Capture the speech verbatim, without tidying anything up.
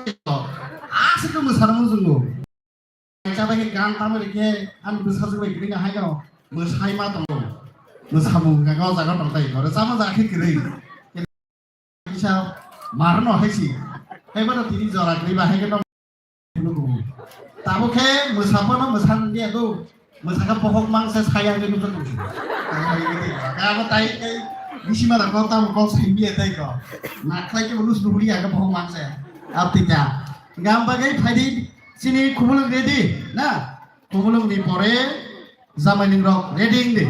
Aswk khe mwsarokno chwngo. Kaisa bai khe gan tamo rikhe ani bwsajwk bai kwrwngya haino mwsai ma tongo. Mwsamung hwnkhe o jaga tong tai horo chama jaga khe kwrwi. Kisa marno hai si. Hai bono tini jora kwrwi ba hai khe no nugo. Tabo khe mwsa bono mwsa nungya do. Mwsa khe bohok mangse saya hwnkhe nukjak tong si. Abo tai kai bisi ma da ko tamo kok singbi tai ko. Na khlai khe ulus nuhuri ya khe bohok mangse. Abtika. Gam bagai phaidi. Chini khumulwng ready na? Khumulwng ni pore jamai ningrok ready wngdi.